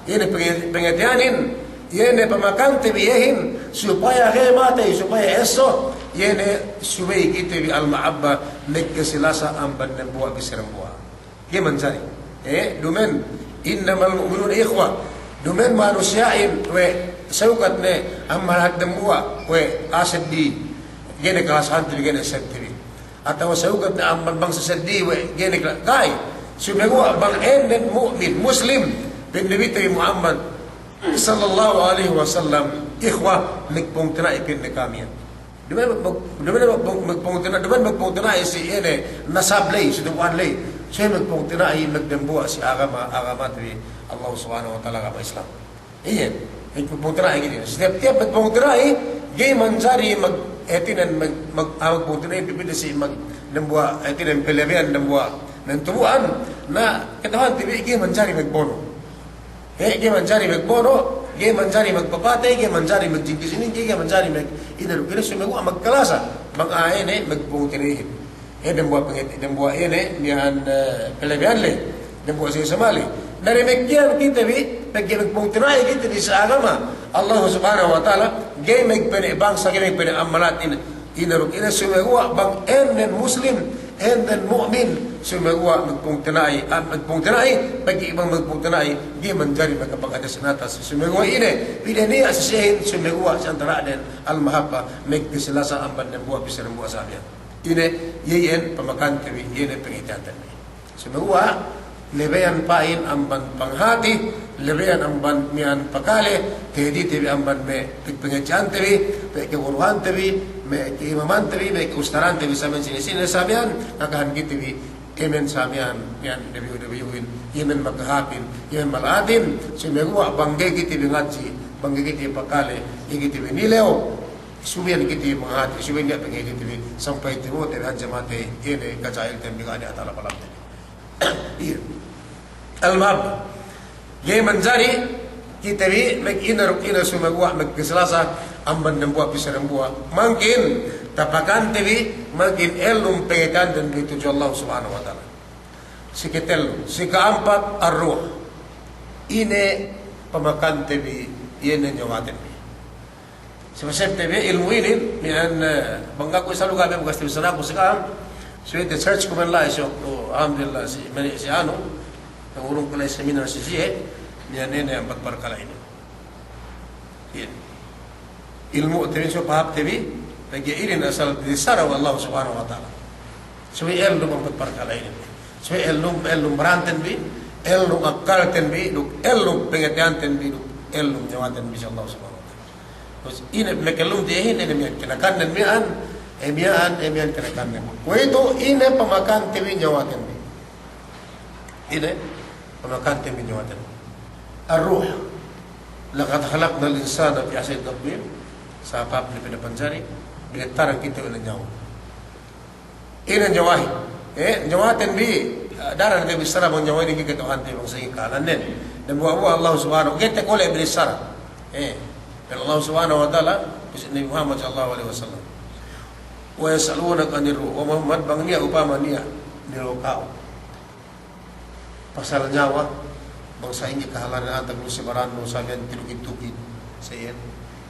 Iye ne pang-, pangateyanin, iye ne pamakante bi iyehin, supaya ga'i matey, supaya esso, iye ne subey kite bi al-mahabbah, magkasilasa amban dambuwa' bissā dambuwa'. Ga'i manjari. Eh, duma'in, innamal mu'minuna ikhwah. Duma'in manusiya'in we' sawukat ne amban lahat dambuwa', we' a'a seddi, ga'i ne kalasahante bi, ga'i ne sente bi. Atawa sawukat ne amban bangsa seddi we' ga'i ne kala-, ga'i. Sumeguwa' bang ēnnen mu'min, muslim, pa'in Nabite bi Muhammad sallallahu alaihi wasallam, ikhwah, magpungtina'i pa'inne ka'am iyan. Duma'in mag-, duma'in mag-, magpungtina-, duma'in magpungtina'i si ēnne nasab ley, si tubu'an ley. Subey magpungtina'i magdambuwa' si agama, agamate bi Allah Subhanahu wa Ta'ala, agama Islam. Iye, magpungtina'i ga'i. Setiap-tiap magpungtina'i, ga'i manjari mag-, hātinen mag-, mag-, ah, magpungtina'i bibida si mag-, dambuwa', hātinen palabeyan dambuwa' me' tubu'an, na kata'uhante bi ga'i manjari magbono'. He, ga'i manjari magbono', ga'i manjari magpapatey, ga'i manjari magjingki-siningki, ga'i manjari mag-, ine du, ine, sumeguwa' magkalasa, bang a'a ēnne magpungtina'ihin. He, dambuwa' pangit-, dambuwa' ēnne miya'an, eh, palabeyan ley, dambuwa' sine samali. Na damikkiyan kite bi, pegge' magpungtina'i kite bi si agama Allah Subhanahu wa Ta'ala, ga'i magpene' bangsa, ga'i magpene' ammalat ine. Ine du, ine, sumeguwa' bang ēnnen muslim, ēnnen mu'min, sumeguwa' magpungtina'i, ah, magpungtina'i, pegge' bang magpungtina'i, ga'i manjari makapagades natas. Sumeguwa' ine, pī ne niya' si siyehin, sumeguwa' si antara'den al-mahabbah, magkasilasa amban dambuwa' bissā dambuwa' sa miya'an. Ine, iye iyan pamakante bi, iye ne pangateyante bi. Sumeguwa', lebeyan pa'in amban panghati, lebeyan amban miya'an pakale, tahadjite bi amban me' pagpangadji'ante bi, me' kaguruhante bi, me' ka'imamante bi, me' ka'ustadante bi, sa miya'an sine-sine sa miya'an, ngakahan kite bi, ēmen sa miya'an, miya'an dabihu-dabihun, ēmen makahāpin, ēmen mala'atin, sumeguwa' bang ga'i kite bi ngadji', bang ga'i kite bi pakale, ga'i kite bi nilew. Subey ne kite bi mahāti, subey ne pangahāti kite bi, sampay timu'u te bi hadja matey, ine kajahilten bi ga' niya' ta'ala palamte bi. Iye. Al-mahabbah. Ga'i manjari kite bi maghinang duk ine, sumeguwa' magkasilasa amban dambuwa' pī si dambuwa'. Mangkin tapakante bi, mangkin ellum pangateyanten bi tudju Allah Subhanahu wa Ta'ala. Siketellu, sika'ampat, ar-ruh. Ine pamakante bi, iye ne nyawaten bi. Sabab te bi ilmu' inin, miya'an, eh, bang aku salu ga'i me' bakas te bi sanaku si ka'am, subey te search ku me' la'i si, oh, alhamdulillah, si, me' si anu, nangurung ku la'i seminar si siye, miya'an ine ampat parkala' inin. Iye. Ilmu' te bi, subey pahāp te bi, pegge' inin asal bissara we' Allah Subhanahu wa Ta'ala. Subey ellum ampat parkala' inin. Subey ellum, ellum baranten bi, ellum akkalten bi, duk ellum pangateyanten bi, duk ellum nyawaten bi si Allah Subhanahu wa Ta'ala. Terus ine makellum te inin, ine miya'an kinakannen miya'an, e miya'an, e miya'an kinakannen. Kuwe'itu ine pamakante bi nyawaten bi. Ine pamakante bi nyawaten bi. Ar-ruh. Laqad khalaqnal insana fi ahsani taqwim. Sabab ne pinapanjari, binettarang kite we' ne nyawa. Ine nyawahin. Eh, nyawaten bi, eh, daran ga'i bissara bang nyawahin ga'i kata'uhante bang sa'ingge kahalannen. Dambuwa'-buwa' Allah Subhanahu, ga'i takole' binissara. Eh, pa'in Allah Subhanahu wa Ta'ala, pa'in Nabi Muhammad sallallahu alaihi wasallam. Wa yas'alunaka 'anir ruh. O Muhammad, bang niya' upama niya' nilew ka'u pasal nyawa, bang sa'ingge kahalannen antag lu si barannu, sabiyan tilukid-tukid, sa iyan.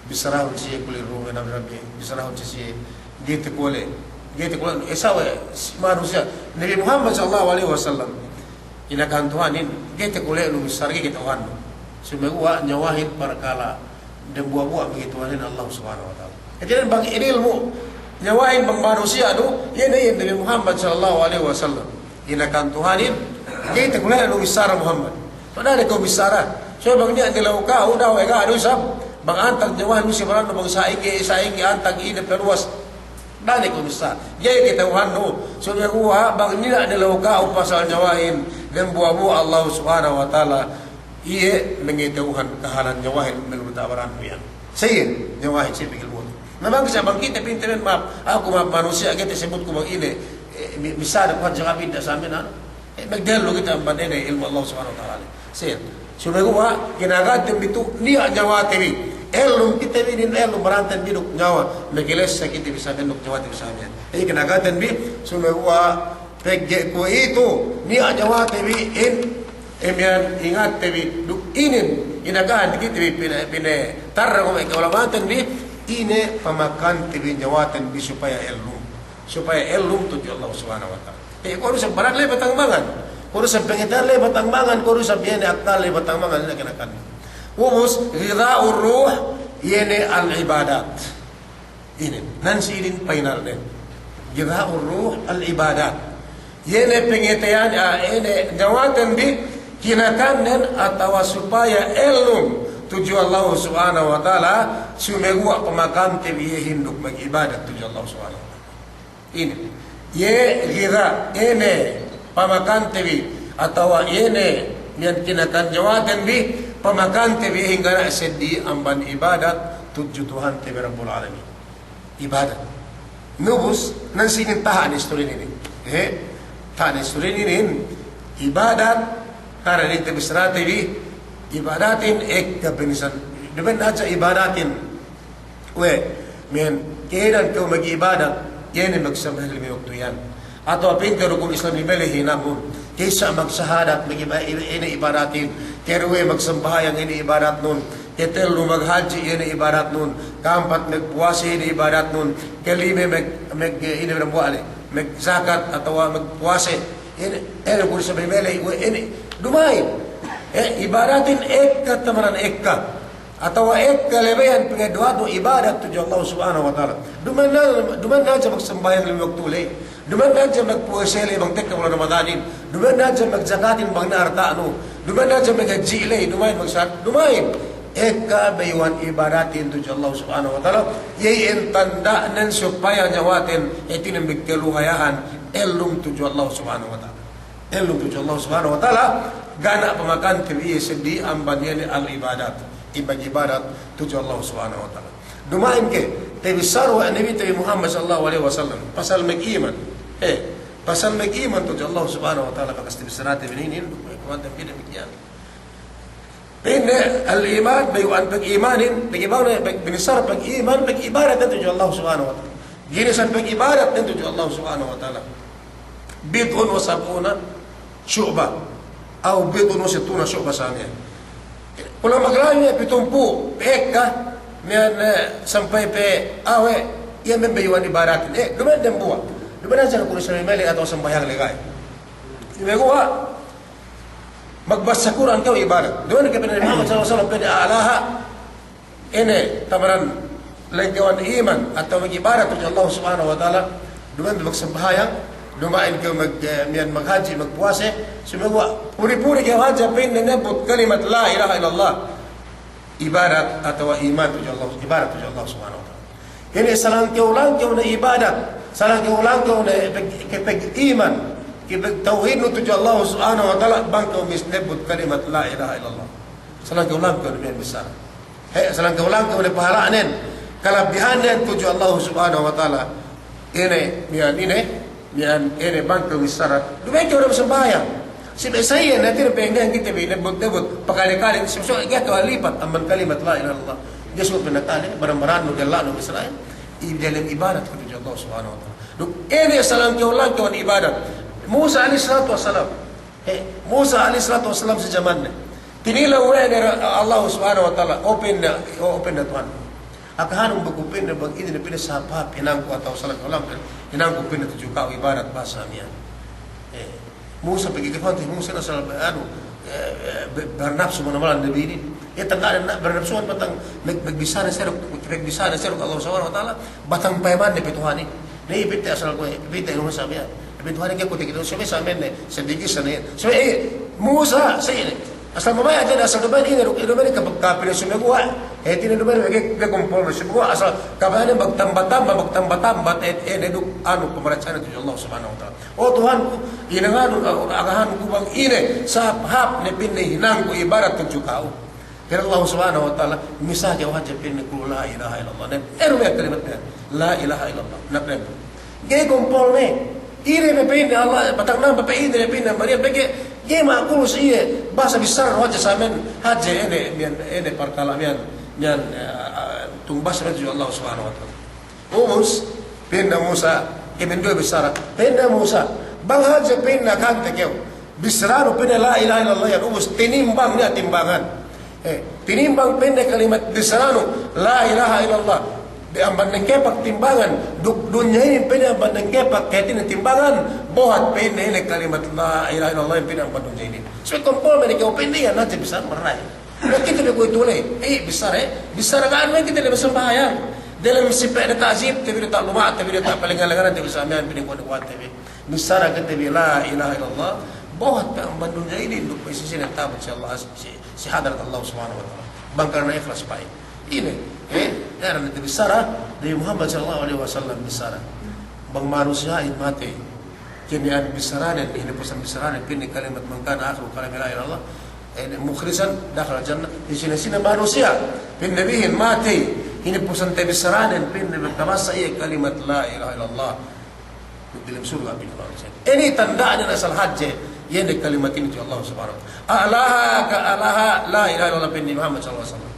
Bissarahun siye kuwe' ruh, Nabi Rabbi, bissarahun siye, ga'i takole', ga'i takole', e sawe, si manusiya'. Nabi Muhammad sallallahu alaihi wasallam, inakahan Tuhanin, ga'i takole'nu bissara, ga'i kata'uhannu. Sumeguwa' nyawahin parkala' dambuwa'-buwa' bang kata'uhanin Allah Subhanahu wa Ta'ala. Hātinen bang inin ilmu' nyawahin bang manusiya' du, iye ne iyan Nabi Muhammad sallallahu alaihi wasallam. Inakahan Tuhanin, ga'i takole'nu bissara Muhammad. Pa'in da'a ne kew bissara. Subey bang niya' nilew ka'u, da'a we' ga' du isab. Bang antag nyawahin lu si barannu bang sa'ingge, sa'ingge antag ine paluwas. Da'a ne kew bissara. Ga'i kata'uhannu. Sumeguwa' bang niya' nilew ka'u pasal nyawahin, dambuwa'-buwa' Allah Subhanahu wa Ta'ala iye mangata'uhan kahalan nyawahin me' luta' barannu iyan. Sa iyan, nyawahin siye pegge' ilmu'. Na bang sa bang kite pinte me' ma'ap, aku ma'ap manusiya', kite sebut ku bang ine, eh, mi-, misal ku hadja kami da samin, ah. Eh, magdellu kite amban ine ilmu' Allah Subhanahu wa Ta'ala. Sa iyan. Sumeguwa' kinakahanten bi tu niya' nyawate bi. Ellum kite bi inin, ellum baranten bi duk nyawa. Magelessa kite bi samin duk nyawate bi samin. Eh, kinakahanten bi, sumeguwa' pegge' kuwe'itu, niya' nyawate bi in, e miya'an ingatte bi, duk inin, inakahan kite bi pine-, pinetarrang we' me' ka'ulama'anten bi, ine pamakante bi nyawaten bi supaya ellum. Supaya ellum tudju Allah Subhanahu wa Ta'ala. E, kuwe' du isab baran le batang mangan. Kuwe' du isab pangateyan le batang mangan. Kuwe' du isab iye ne akkal le batang mangan. Ine kinakan. Ubus, ghidha'ur ruh, iye ne al-ibadat. Inin, nan si inin painalnen. Ghidha'ur ruh al-ibadat. Iye ne pangateyan, ah, ine nyawaten bi kinakannen atawa supaya ellum tudju Allah Subhanahu wa Ta'ala, sumeguwa' pamakante bi iyehin duk mag'ibadat tudju Allah Subhanahu wa Ta'ala. Inin. Iye ghidha', ine pamakante bi, atawa ine miya'an kinakan nyawaten bi, pamakante bi iyehin ga' niya' seddili amban ibadat tudju Tuhante bi Rabbul Alamin. Ibadat. Nubus, nan si inin taha' ne istori inin. Eh, taha' ne istori inin. Ibadat, karna inin te bissarate bi, ibadatin ekka binisan. Duma'in hadja ibadatin. We', miya'an, ke'edan kew mag'ibadat, iye ne magsambahayang lime waktu iyan. Atawa pa'inte rukun Islam lime le hinangun. Ke'isa magsahadat, mag'iba-, ine ibadatin. Keduwe magsambahayang, ine ibadatnun. Ketellu maghadji', iye ne ibadatnun. Ka'ampat magpuwase, iye ne ibadatnun. Kelime mag-, mag-, ine dambuwa' le, magzakat atawa magpuwase. Ine, ine kuwe' sa' bebele, we' ine. Duma'in. Eh, ibadatin ekka tamanan ekka. Atawa ekka lebeyan pangeddo'annu ibadat tudju Allah Subhanahu wa Ta'ala. Duma'in na, duma'in hadja magsambahayang lime waktu le. Duma'in hadja magpuwase le bang tekka bulan Ramadanin. Duma'in hadja magzakatin bang niya' arta'nu. Duma'in hadja maghadji' le, duma'in magsa-, duma'in. Ekka bayu'an ibadatin tudju Allah Subhanahu wa Ta'ala. Iye iyan tanda'nen supaya nyawaten, hātinen magkaluhayahan, ellum tudju Allah Subhanahu wa Ta'ala. Ellum tudju Allah Subhanahu wa Ta'ala, ga' niya' pamakante bi iye seddili amban iye ne al-ibadat. Ibadat tudju Allah Subhanahu wa Ta'ala. Duma'in ke, tabissara we' Nabi te bi Muhammad sallallahu alaihi wasallam, pasal mag'iman. Eh, pasal mag'iman tudju Allah Subhanahu wa Ta'ala, bakas tabissarate bi inin, Kur'an te bi damikkiyan. Pa'inne al-iman, bayu'an pag'imanin, pag'imanin, pag-, binissara pag'iman, pag'ibadat tudju Allah Subhanahu wa Ta'ala. Ginisan pag'ibadat tudju Allah Subhanahu wa Ta'ala. Bid'un wa sab'una shu'bah. Aw bid'un wa sittuna shu'bah samiyan. Ulama' maglabi me' pitumpū' pe ekka, miya'an, eh, sampay pe awe', iye me' bayu'an ibadatin. Eh, duma'in dambuwa'. Duma'in hadja kunu' sami meli atawa sambahayang lega'i. Iye guwa', magbassa Kur'an kew ibadat. Duma'in ke pa'in Nabi Muhammad sallallahu alaihi wasallam pa'inne a'laha, ine, tamanan lengkewan iman atawa mag'ibadat tudju Allah Subhanahu wa Ta'ala, duma'in magsambahayang, duma'in kew mag-, eh, miya'an maghadji', magpuwase, sumeguwa' puri-puri kew hadja pa'inne nebbut kalimat la ilaha illallah. Ibadat atawa iman tudju Allah, ibadat tudju Allah Subhanahu wa Ta'ala. Ine salangkew-langkew ne ibadat, salangkew-langkew ne pag-, ke pag'iman, ke pagtawhidnu tudju Allah Subhanahu wa Ta'ala, bang kew mis nebbut kalimat la ilaha illallah. Salangkew-langkew ne miya'an bissara. He, salangkew-langkew ne pahala'nen, kalabihannen tudju Allah Subhanahu wa Ta'ala. Ine, miya'an ine, miya'an ine bang kew bissara. Duma'in kew du sambahayang. Subey sa iyan, hātinen pa'inne kite bi nebbut-nebbut pakale-kale, subey ga'i kew lipat amban kalimat la ilaha illallah. Ga'i subey pinakale, baran-barannu, della'nu bissarahin. Iye dalem ibadat tudju Allah Subhanahu wa Ta'ala. Duk ine salangkew-langkew ne ibadat. Musa alaihis salatu wassalam. He, Musa alaihis salatu wassalam si jamanne. Tinilew we' ne Allah Subhanahu wa Ta'ala, o pa'inne, o, o pa'inne Tuhan. Akahanun bang ku pa'inne bang inin pa'inne sahāp-hāp hinangku atawa salangkew-langkew hinangku pa'inne tudju ka'u ibadat bahasa miya'an. Eh, Musa pegge' ke Tuhan, Musa asal, anu, eh, eh, be-, bernapsu manamal nabi inin. Eh, tangga' ne bernapsuhan batang mag-, magbissā ne seruk, magbissā ne seruk Allah Subhanahu wa Ta'ala, batang payamanne pe Tuhanin. Ne, ipite asal kuwe', ipite Musa miya'an. Ipite Tuhanin ke kuwe' tekite, subey sa miya'an ne, sedikit sa ne. Subey, eh, Musa, sa iye ne. Asal mabaya' hadja ne, asal duma'in ine duk, duma'in ke, kapine sumeguwa'. Hātinen duma'in ke, ke kumpul sumeguwa', asal kapine magtamba-tamba, magtamba-tamba, eh, eh, ne duk, anu, pamaratsayanen tudju Allah Subhanahu wa Ta'ala. O Tuhanku, ine nganu, akahanku bang ine, sahāp-hāp ne pa'inne hinangku ibadat tudju ka'u. Pa'in Allah Subhanahu wa Ta'ala, missā kew hadja pa'inne kulu la ilaha illallah. Ne, eru me' kalimat ne, la ilaha illallah. Ne, ne. Ga'i kumpul me'. Ine me' pa'inne Allah, batang namba pa'inne pa'inne Maryam pegge', ga'i ma'kul si iye, bahasa bissara hadja sa miya'an, hadja ine, miya'an, ine parkala' miya'an, miya'an, eh, tung bahasa tudju Allah Subhanahu wa Ta'ala. Ubus, pa'inne Musa, kēmon duwe bissara. Pa'inne Musa, bang hadja pa'inne akante kew bissaranu pa'inne la ilaha illallah iyan, ubus tinimbang niya' timbangan. Eh, tinimbang pa'inne kalimat bissaranu la ilaha illallah. Di amban dengkepak timbangan, duk dunya inin pa'inne amban dengkepak, hātinen timbangan, bohat pa'inne ine kalimat la ilaha illallah iyan pa'inne amban dunya inin. Subey kumpul me' ne kew pa'inne iyan hadja bissara marra'i. Na kite bi kuwe'itu le, eh, bissara, eh, bissara ka'an me' kite le sambahayang. Dalem sipe' ne ta'zib, te bi ne ta'luma', te bi ne ta'palenga-lenganan, te bi sa miya'an bi ne kuwe'-kuwe' te bi. Bissara kite bi la ilaha illallah, bohat pe amban dunya inin duk pe si sine ta'abut si Allah, si, si hadarat Allah Subhanahu wa Ta'ala. Bang karna ikhlas pa'in. Ine, eh, iyan ne te bissara, Nabi Muhammad sallallahu alaihi wasallam bissara. Bang manusiya'in matey. Kēmon bissaranen, hinapusan bissaranen, pa'inne kalimat man kana akhiru kalamihi la ilaha illallah. Eh, mukhlisan dakhalal jannah. Sine-sine manusiya', pa'inne bihin matey, hinapusan te bissaranen, pa'inne magtabassa iye kalimat la ilaha illallah. Duk dalem surga' pa'inne manusiya'. Inin tanda'nen asal hadje, iye ne kalimat inin tudju Allah Subhanahu wa Ta'ala. A'laha ka a'laha la ilaha illallah pa'inne Muhammad sallallahu alaihi wasallam.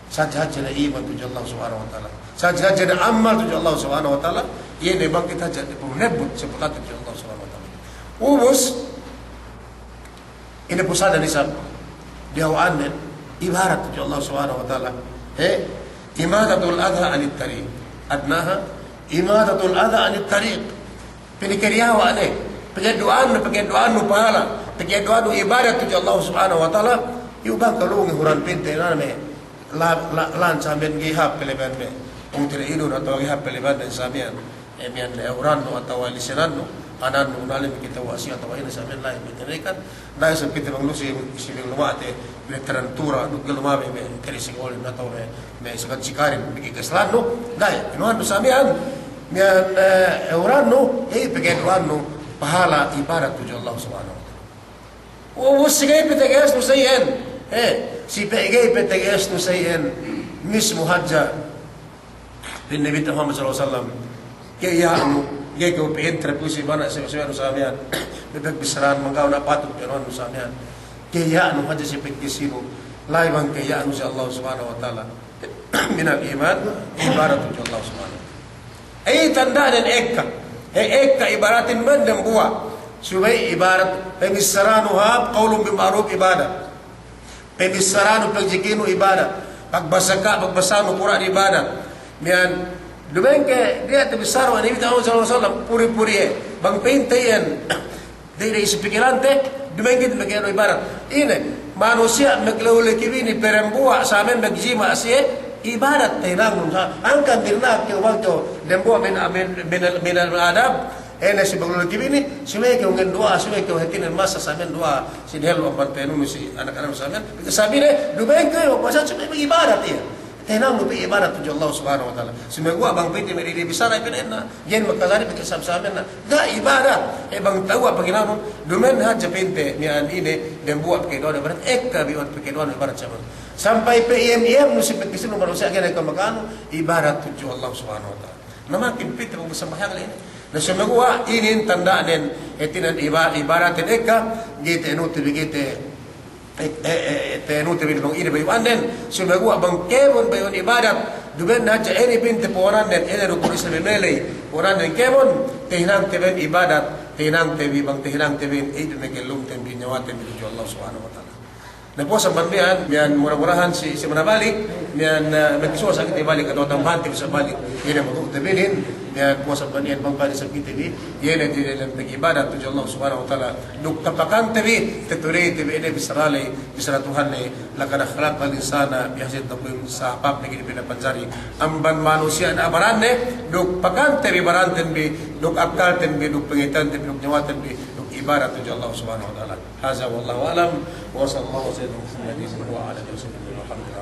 Sadja hadje ne iman tudju Allah Subhanahu wa Ta'ala. Sadja hadje ne amal tudju Allah Subhanahu wa Ta'ala. Iye ne bang kite hadje ne puru nebbut sebutan tudju Allah Subhanahu wa Ta'ala. Ubus, ine pusanen isab diyawa'annen ibadat tudju Allah Subhanahu wa Ta'ala. He, imatatul adha anit tariq. Adnaha, imatatul adha anit tariq. Pa'inne kadiyawa' ne, pagdu'ahannu, pagdu'ahannu pahala, pagdu'ahannu ibadat tudju Allah Subhanahu wa Ta'ala, iyu' bang kalungi huran pinte, na me', la, la, lān sa miya'an ga'i hāp kalabihan me', ung tiri idun atawa ga'i hāp kalabihan me' sa miya'an, eh, miya'an, eh, urannu atawa lisenannu, anannu, nalem kite wasi atawa ine sa miya'an la'i pinte ne kan, Da'a isab kite bang lu si, si bang luma'te, me' tarantura, duk ga'i luma'in me', me' kari si golin, atawa me', me' sikat sikarin, me' kikeselannu, da'a, inuhannu sa miya'an, miya'an, eh, urannu, eh, pegge' urannu, pahala ibadat tudju Allah Subhanahu wa Ta'ala. Ubus si ga'i pe tegesnu sa iyan, eh, si pe ga'i pe tegesnu sa iyan, mismu hadja, Pa'in Nabi Muhammad sallallahu alaihi wasallam, "Ka'iya'nu, ga'i kew pa'in terpusi bana' si, si anu samiyan, bebek bissarahan manggaw na patut pa'in anu samiyan. Ka'iya'nu hadja si pagkisinu, la'i bang ka'iya'nu si Allah Subhanahu wa Ta'ala. Minal iman, ibadat tudju Allah Subhanahu wa Ta'ala." Ey, tanda'nen ekka. Ey, ekka ibaratin man dambuwa'. Subey ibarat, pamissaranu hāp, qawlun bil ma'ruf ibadat. Pamissaranu, pagjikinu ibadat. Pagbasa ka, pagbasanu Kur'an ibadat. Miya'an, duma'in ke, diya' te bissara we' Nabi Muhammad sallallahu alaihi wasallam, puri-puri e. Bang pa'inte iyan, di, di isi pikilante, duma'in ke, duma'in ke ibadat. Ine, manusiya' magluliki bini, pe dambuwa', samen magjima' siye, ibadat tahinangnun sa. Angkan dina'ak kew bang kew, dambuwa' min, min, min, min adab, Ine si magluliki bini, subey kew ngen duwa'a, subey kew hātinen masa samen duwa'a, si dehellu amban pa'inunu si anak-anaknu samen. Sabine, duma'in kew, masa subey ibadat iye. Tahinangnu pe ibadat tudju Allah Subhanahu wa Ta'ala. Sumeguwa' bang pa'inte me' dili bissara pa'inenna, ga'i makajari pa'inte sab-samenna. Ga' ibadat, e bang tewwa' paghinangnun, duma'in hadja pa'inte, miya'an ine, dambuwa' pakaduwa'nu ibadat, ekka bi'un pakaduwa'nu ibadat samen. Sampay pe iyem-iyemnu si pagkisinu manusiya' ga'i ne kamakanu, ibadat tudju Allah Subhanahu wa Ta'ala. Na makin pite bang sambahayang ley inin. Na sumeguwa' inin tanda'nen, hātinen iba-, ibadatin ekka, ga'i ta'anute bi, ga'i te-, e, e, e, ta'anute bi bang ine bayu'annen, sumeguwa' bang kēmon bayu'an ibadat, duma'in hadja ine pa'inte puwanannen, ine rukun Islam meley, puwanannen kēmon, tahinangte bi ibadat, tahinangte bi bang tahinangte bi, iye du makellumten bi, niyawaten bi tudju Allah Subhanahu wa Ta'ala. Na puwas amban miya'an, miya'an mura-murahan si, si manabalik, miya'an, eh, makasuwa sa kite balik, atawa tambahante bi sa balik. Iye ne mawdu'te bi inin, miya'an puwas amban iyan bang balik sa kite bi, iye ne di dalem pag'ibadat tudju Allah Subhanahu wa Ta'ala. Duk tapakante bi, tatudeyte bi, ine bissara ley, bissara Tuhan ley, "Laqad khalaqnal insana fi ahsani taqwim", sahāp ne kite pinapanjari. Amban manusiya' ne baranne, duk pakante bi baranten bi, duk akkalten bi, duk pangatayanten bi, duk niyawaten bi, duk ibadat tudju Allah Subhanahu wa Ta'ala. Hadha wallahu a'lam, wa sallallahu ala sayyidina Muhammadin wa ala alihi wa sahbihi wa sallam.